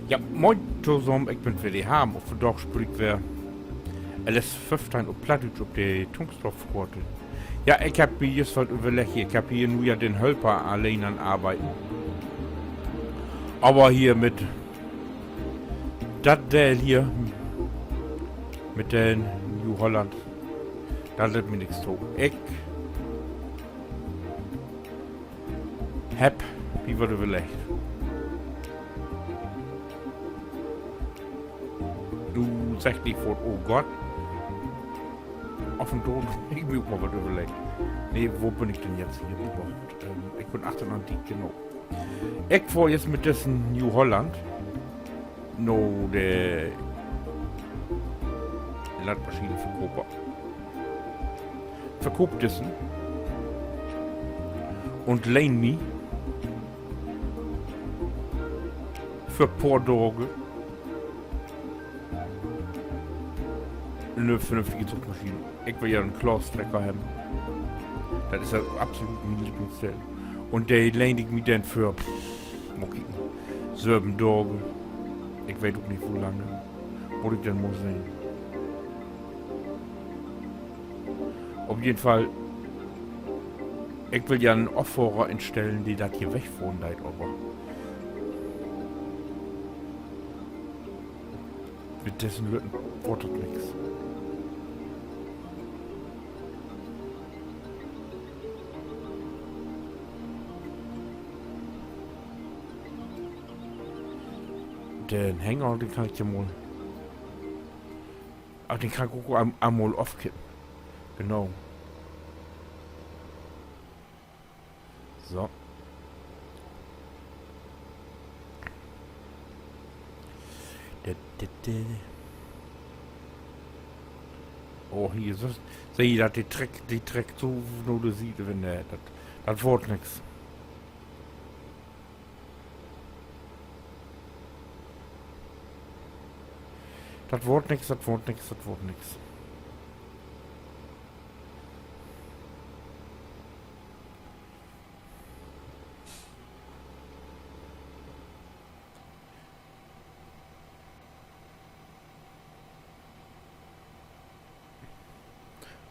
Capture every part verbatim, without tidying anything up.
Ja, moin tosamen, ik bün weer de Harm. Un vandaag speel ik weer L S föffteihn op Plattdüütsch op de Tungstorf-Koort. Ja, ik hebb mi jüst wat överleggt hier. Ik hebb hier nu ja den Hölper alleen an Arbeiden. Aver hier mit dat Deel hier, mit den New Holland, dat lett mi nix to. Ik hebb mi wat överleggt. Du seggst nich foort, oh Gott. Af un to heff ik mi ok mal wat överleggt. Nee, wo bün ik denn jetzt hier överhaupt? Ähm, ik bün achtern an Diek, genau. Ik fohr jetzt mit dissen New Holland na de Landmaschinenverkoper. Verkoop dissen un lehn mi för poor Dage 'ne vernünftige Zuchmaschien. Ik will ja en Claas-Trecker hebben. Dat is ja absolut mien Lieblingsdeel. Un de lehn ik mi denn för, pff, mal kieken, söven Dage. Ik weet ok nich, wo lange. Mutt ik denn mal sehn. Op jeden Fall, ik will ja en Offohrer instellen, de dat hier wegfohren deit, aver mit dissen Lütten word dat nix. Den Hänger, den kann ik ja mal, ach, den kann ik ok eenmal ofkippen. Genau. So. Dit, dit, dit. Oh, hier, so, seh je dat, de treckt, de treckt so na de Siet, wenn, äh, dat, dat word nix. Dat word nix, dat word nix, dat word nix.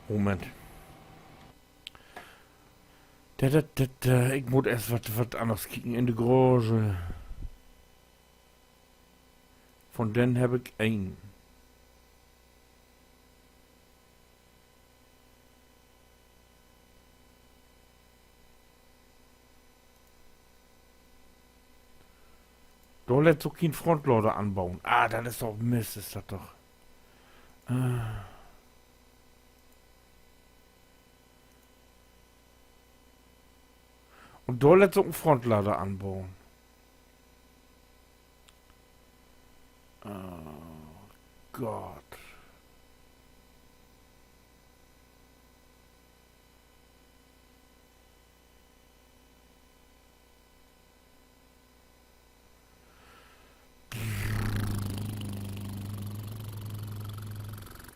Moment. Dat, dat, dat, äh, ik mutt eerst wat, wat anners kieken in de Garage. Von den hebb ik een. Dor lett se ok keen Frontlader anboen. Ah, dat is doch Mist, is dat doch. Äh. Un dor lett se ok en Frontlader anboen. Oh Gott.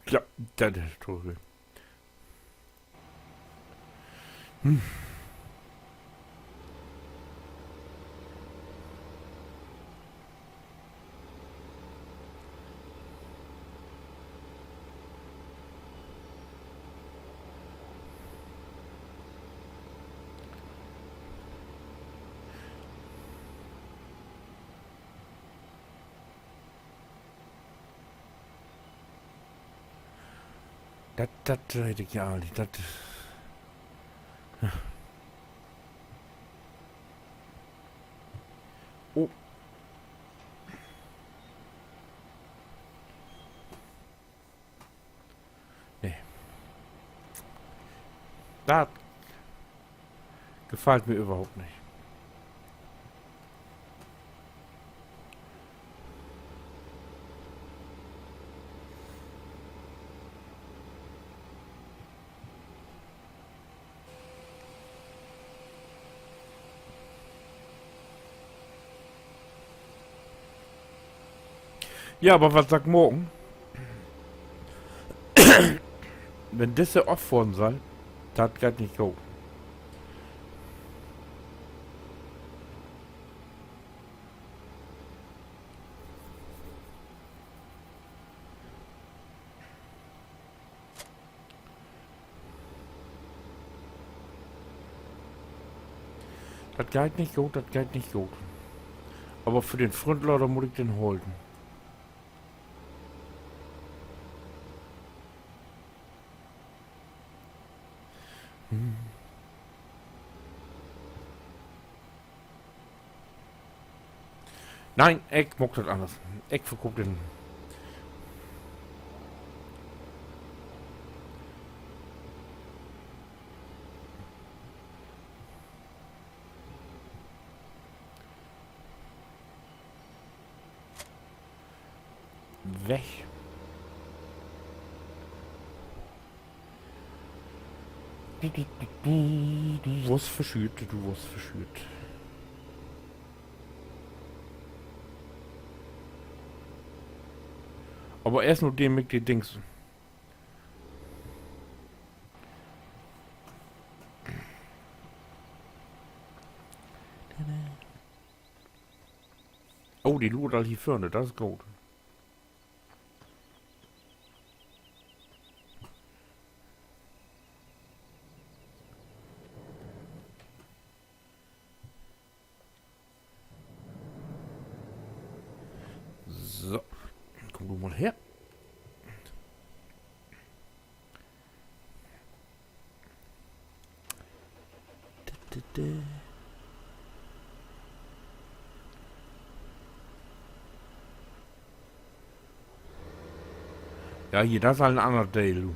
Ja, dat is trürig. Hm. Dat, dat weet ik ja al nich. Dat, oh. Nee. Dat gefallt mi överhaupt nich. Ja, aver wat sall ik maken? Wenn disse offohren sall, dat geiht nich goot. Dat geiht nich goot, dat geiht nich goot. Aver för den Frontlader mutt ik den holen. Nee, ik maak dat anners. Ik verkoop den. Weg. Du, du, du, du, du warrst verschüert, du warrst verschüert. Aver eerst noch de mit de Dings. Oh, de luert al hier vörn, dat is goot. So, kumm du mal her. Ja, hier, dat is al en anner Deel, du.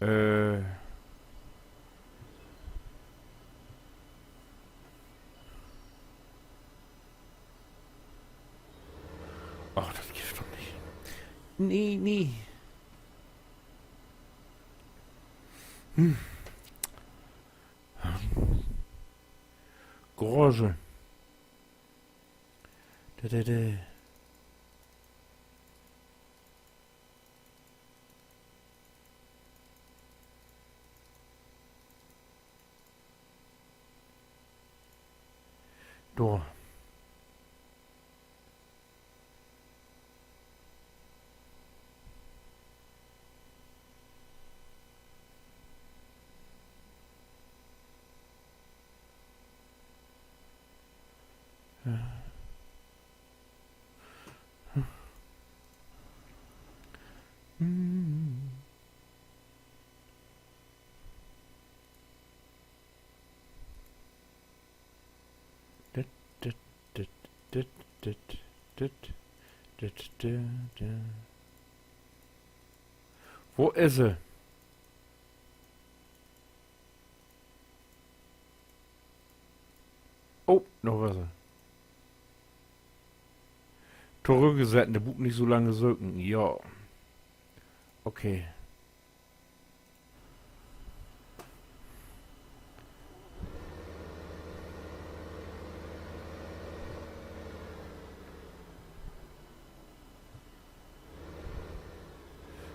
Äh. Ach, dat gifft doch nich. Nee, nee. Hm. Garage. Da, da, da. Dor. Dit, dit, dit, dit, dit, dit, dit, dit, dit. Wo is he? Oh, noch wat. Torüggsett, de bruukt nich so lang söken. Ja. Okay.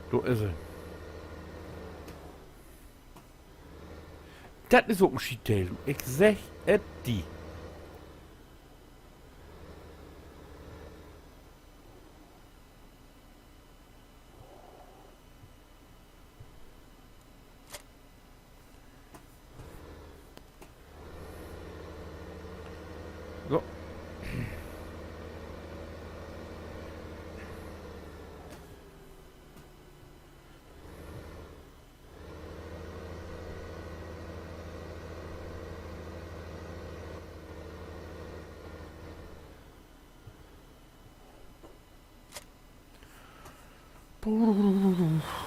Dor is he. Dat is ok en Schietdeel. Ik segg et di.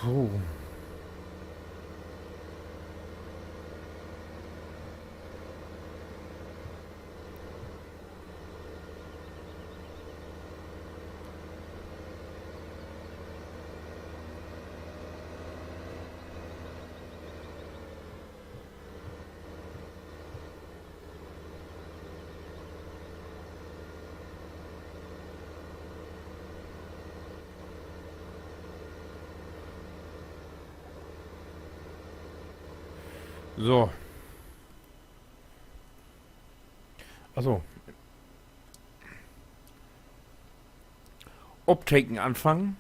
So. So. Also. Opteken anfangen.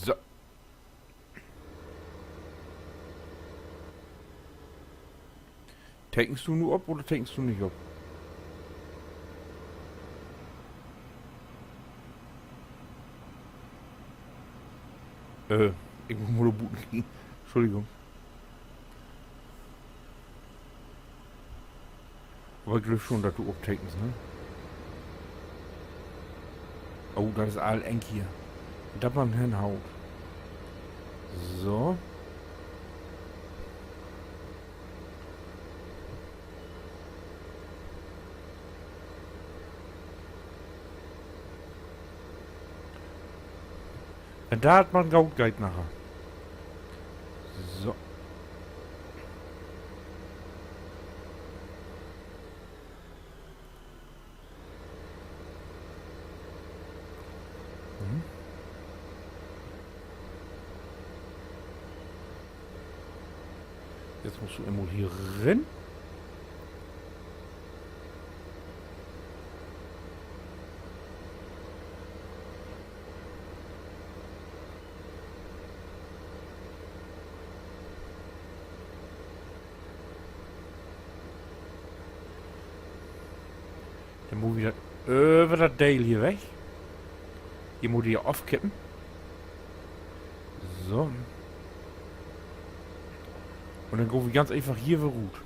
So. Tekenst du nu op oder tekenst du nich op? Äh, ik mutt mal buten gahn. Entschuldigung. Aver ik glööv schon, dat du optekenst, ne? Oh, dat is all eng hier. Dat man henhaut. So. Wenn dat man goot geiht naher. So. Mhm. Jetzt musst du eenmal hier rin. Denn mutt wi dat över dat Deel hier weg. Hier mutt he ja ofkippen. So. Un denn gahn wi ganz eenfach hier weer rut.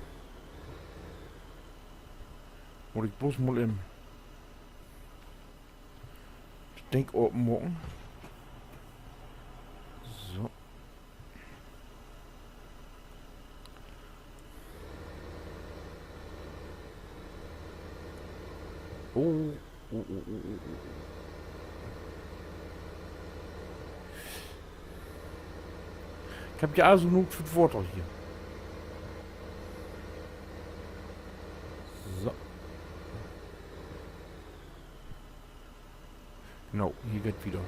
Mutt ik bloots mal even dat Ding open maken. So. Oh, oh, oh. Ik heff ja also noog för 't Water hier. So. Genau, hier geiht 't wieder.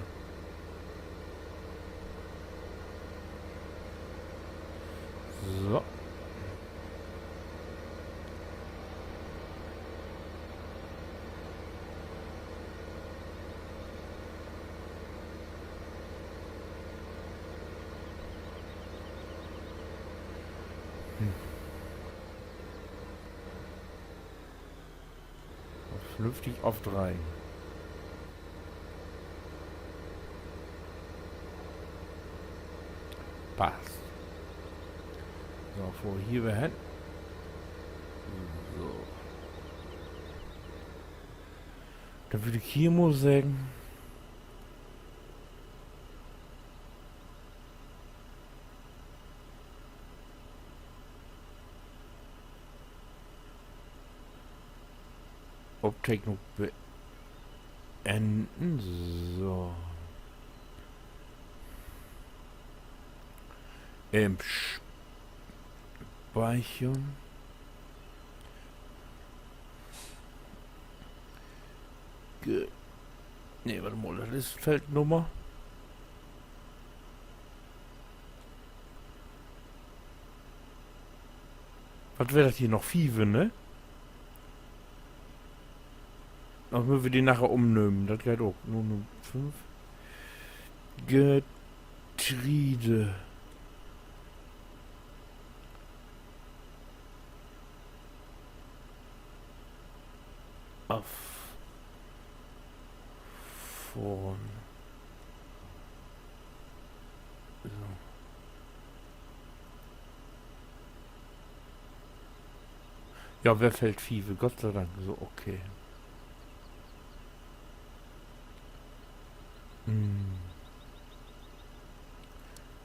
So. Hm. Vernünftig ofdreihen. Passt. So, fohr hier weer hen. So. Denn würr ik hier mal seggen, Opteken beenden. So. Ähm, speichern. Ge-, nee, wart mal, dat is Feldnummer. Wat weer dat hier noch? Fieve, ne? Denn mööt wi de naher ümnömen. Dat geiht ok. Nummer fünf. Getreide. Af. Fohren. So. Ja, weer Feld fieve, Gott sei Dank. So, okay. Hm.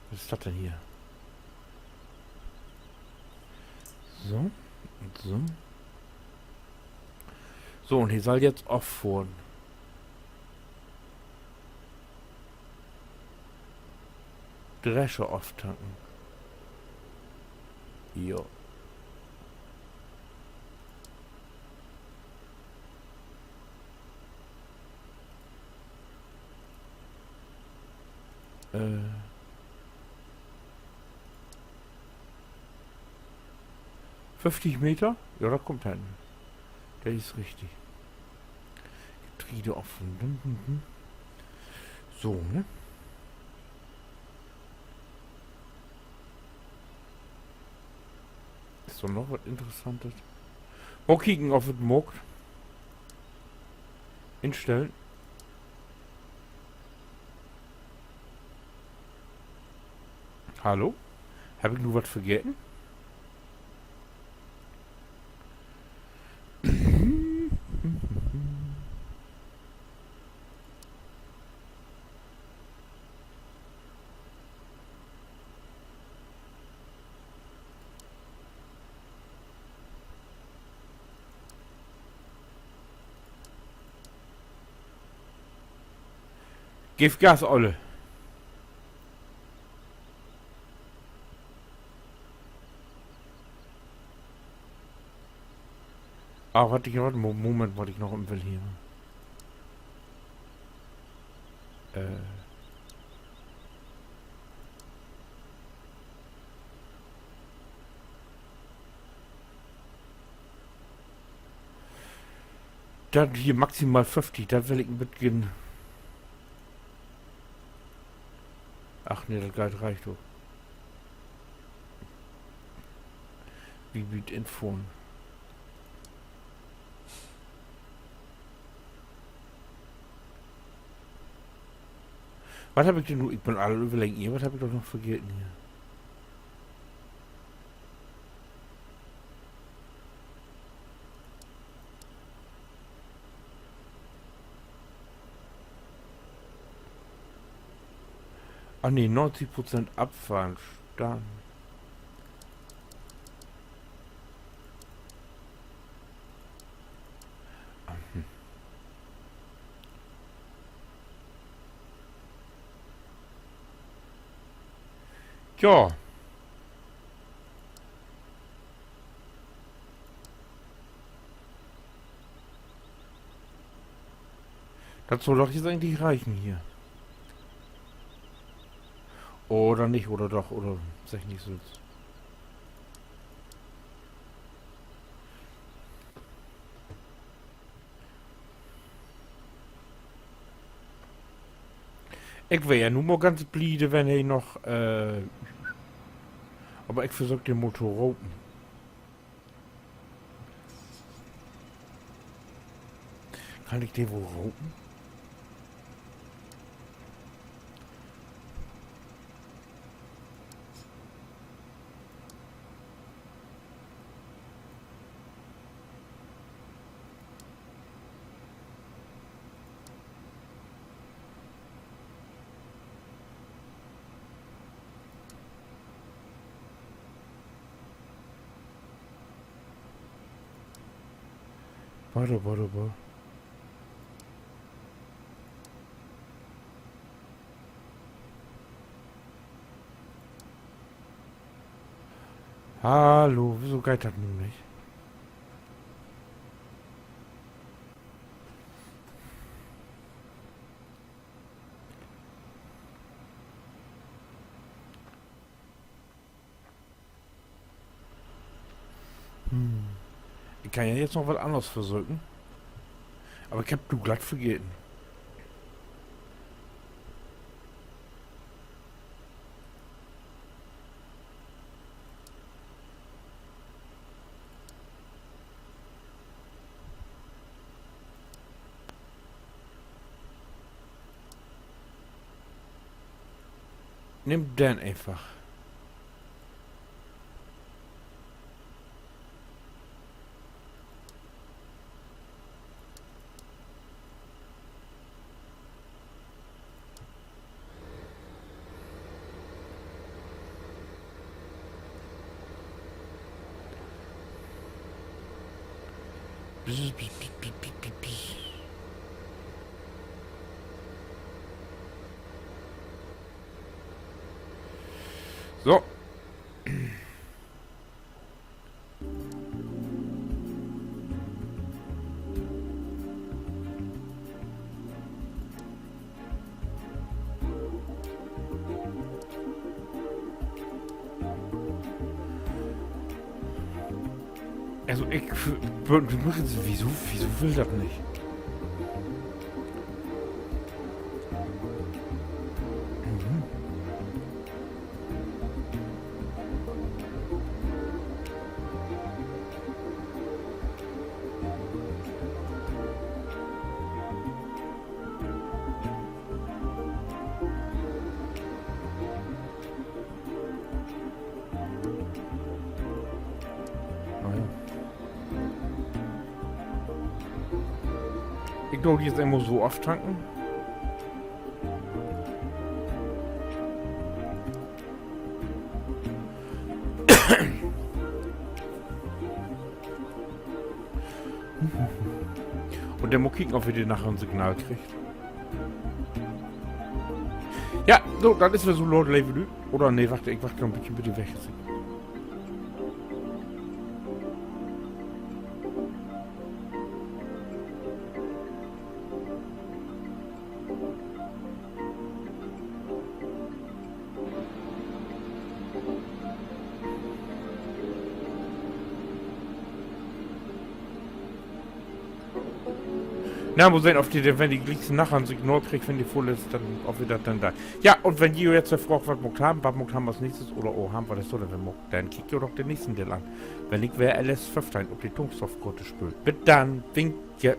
Wat is dat denn hier? So, un so. So, un he sall jetzt offohren. Drescher oftanken. Jo. Äh. Föfftig Meter? Ja, dat kummt hen. Dat is richtig. Getreide offen. Hm, hm, hm. So, ne? Is dor noch wat Interessantes? Mal kieken, of et maakt. Instellen. Hallo? Heff ik nu wat vergeten? Geev Gas, Olle. Ah, wat ik, wat, Mo-, Moment, wat ik noch even will hier. Äh. Dat hier maximal föfftig, dat will ik en beten. Ach nee, dat geiht, reicht doch. Wi, wi infohren. Wat heff ik denn nu? Ik bün al överleggen hier. Wat heff ik doch noch vergeten hier? Ah nee, neunzig Prozent abfahren, starten. Tja. Dat sall doch jetzt egentlich reichen hier. Oder nich, oder doch, oder segg nich sülvst. Ik weer ja nu mal ganz bliede, wenn he noch, äh, aver ik versöök den mal to ropen. Kann ik den woll ropen? Warte, warte, warte. Hallo, wieso geiht dat nu nich? Hm. Ik kann ja jetzt noch wat anners versöken. Aver ik heff du glatt vergeten. Nimm den eenfach. So. Also, ik, wieso, wieso will dat nich? Mhm. Na ja. Ik do di nu eenmal so aftanken. Un denn mal kieken, of wi de naher en Signal kriegt. Ja, so, dat is wedder so laat, leve Lüüd. Oder nee, wacht, ik wacht noch en beten, bit de weg is. Na, mal sehn, of de, wenn de glieks naher en Signal kriggt, wenn de vull is, denn, of wi dat denn deit. Ja, un wenn ji nu fraagt, wat maakt wi, wat maakt wi as nächstes, oder, oh, hebbt wi dat so, denn maakt, denn kiekt jo doch den nächsten Deel an. Wenn ik weer L S föffteihn op de Toonstoffkorte speel. Bit denn, winke.